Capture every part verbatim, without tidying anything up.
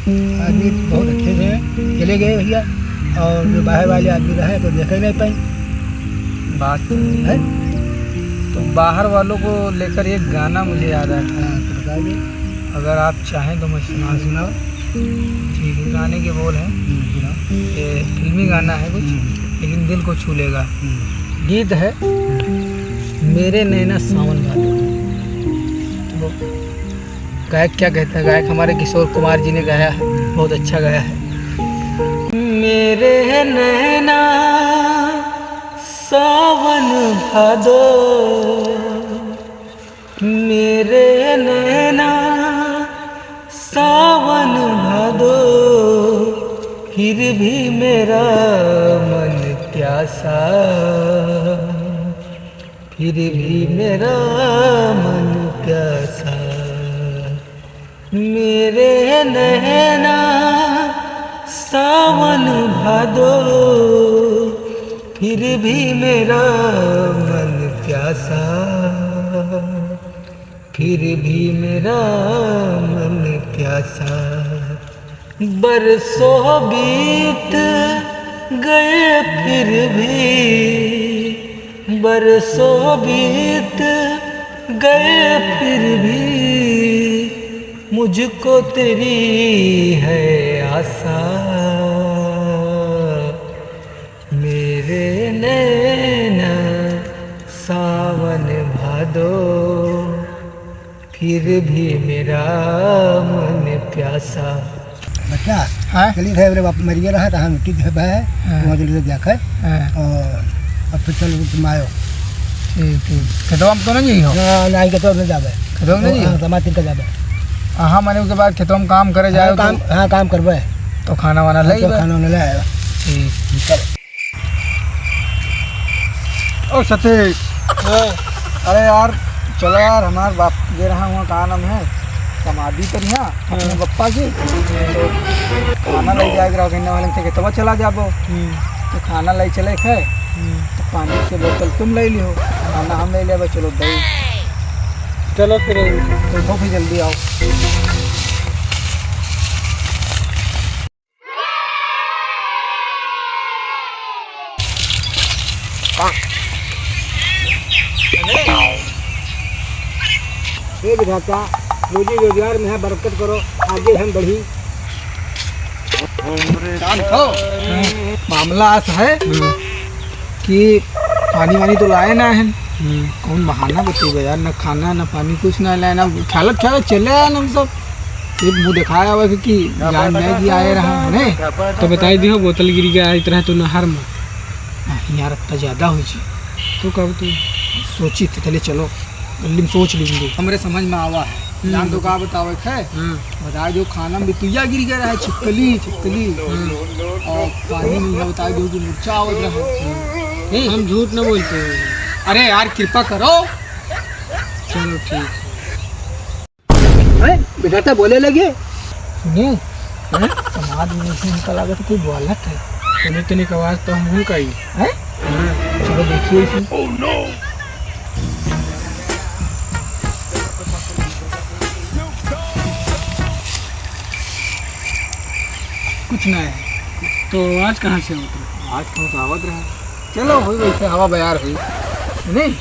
आदमी बहुत अच्छे से चले गए भैया, और जो बाहर वाले आदमी रहे तो देखे नहीं पाए। बात है? तो बाहर वालों को लेकर एक गाना मुझे याद आता है। हाँ, तो बताइए। अगर आप चाहें तो मैं सुना हाँ, दूँ। सुनाओ। ठीक है, गाने के बोल हैं। हम्म, सुनाओ। ये फिल्मी गाना है कुछ, हम्म। लेकिन दिल को छू लेगा। हम्म। गीत है हम्म। मेरे नैना सावन भादो। तो गायक क्या कहता है, गायक हमारे किशोर कुमार जी ने गाया है, बहुत अच्छा गाया है। मेरे नैना सावन भादो, मेरे नैना सावन भादो, फिर भी मेरा मन प्यासा, फिर भी मेरा मन प्यासा। मेरे नैना सावन भादो, फिर भी मेरा मन प्यासा, फिर भी मेरा मन प्यासा। बरसों बीत गए फिर भी, बरसों बीत गए फिर भी, मुझको तेरी है आसा। मेरे नैना सावन भादो, फिर भी मेरा मन प्यासा। बच्चा, हाँ? चली थे, मेरे बाप मर गया रहा, तो हम मिट्टी धोबे है, हाँ। वहाँ चली जाके। हाँ। और अब फिर चलो तुम आयो। ठीक, ठीक। खेतवा में तो नहीं हो? हाँ, नहीं, खेतवा में जाबे। खेतवा में नहीं हाँ, हो? समाज तिनका जाबे। हाँ, माने उसके बाद खेतवा में काम करे हाँ, जाओ काम, तो हाँ, काम करबे। तो खाना वाना हाँ, ले तो बे। खाना वाना ले आयो। ठीक। चलो। ओ सतीश। हाँ। अरे यार, चलो यार, हमार बाप जे रहा हुआ, का नाम है, समाधि पर यहाँ, हाँ। अपने पप्पा के, तो खाना ले जाए रहा, कहने वाले से खेतवा चला जाबो। हम्म। तो खाना ले चले थे, हम्म। तो पानी के बोतल तुम ले लियो, खाना हम ले लेबे, चलो दही। चलो फिर। तो उठो फिर जल्दी आओ। हे विधाता, रोजी रोजगार में है बरकत करो, आगे हम बढ़ी। जान हो, मामला अस है हम्म। कि पानी वानी तो लाए ना है, हम्म। कौन बहाना बतेबे यार, ना खाना ना पानी कुछ ना लाए ना, खेलत खेलत चले आए हम सब। ये मुँह दिखाया हुआ है कि जान नहीं कि आए रहा है। तो बताई दियो, बोतल गिर गया, इतना है तो नहर में। हाँ, यहाँ रखता ज्यादा हो जी। तो कब तू सोची थे, चले चलो, गली में सोच लेंगे। हमरे समझ में आवा है। हम्म। जान तो का बतावे है? हम्म। बताई दो, खाना में बितुइया गिर गया रहा है, छिपकली, छिपकली। हम्म। और पानी में बता दो कि मुर्चा आवत रहा है। हम्म। ठीक? हम झूठ न बोलते हैं। अरे यार, कृपा करो। चलो ठीक है। हैं? विधाता बोले लगे। सुनिए। हैं? समाज में से इनका लागत कोई बोलत है। तनी तनी क आवाज तो हम हुन का ही। हैं? हाँ। चलो देखिए इसे। Oh no! कुछ ना है। तो आवाज कहाँ से आवत रहा? आज कहाँ से आवत रहा? चलो, होई वैसे हवा बयार हुई। नहीं?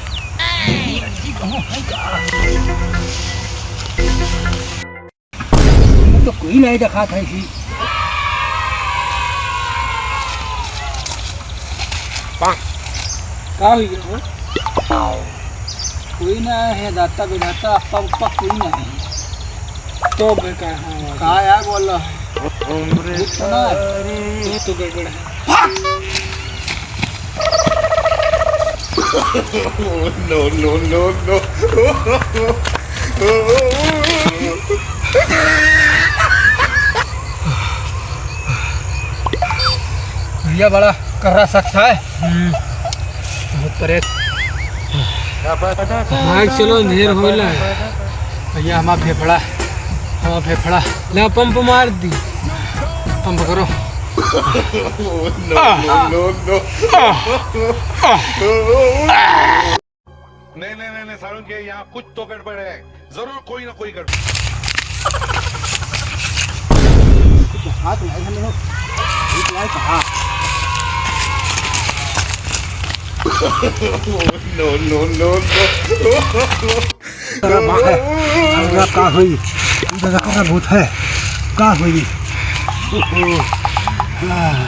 तो कोई नहीं दिखा था इसी। का हुई हो? कोई ना है, दाता विधाता, अप्पा बप्पा कोई ना है। तो बे का, हाँ, का यार बोल रहा है? कुछ तो ना है। कुछ तो गड़बड़ है। No, no, no, no। भैया बड़ा कर्रा शख्स है। हम्म। बहुत परेशान। भाग चलो, अंधेर होइला। भैया, हमार फेफड़ा, हमार फेफड़ा। ले, पंप मार दी। पंप करो। No, no, no, no। नहीं, नहीं, नहीं, नहीं, सारुण के यहाँ कुछ तो गड़बड़ है, जरूर कोई ना कोई गड़बड़। हाथ में ऐसा नहीं हो। भूत लाए कहाँ? No, no, no, no। अरे बाप रे, हमरा का होई? ई दादा का भूत है, का होई? ओहो, आह।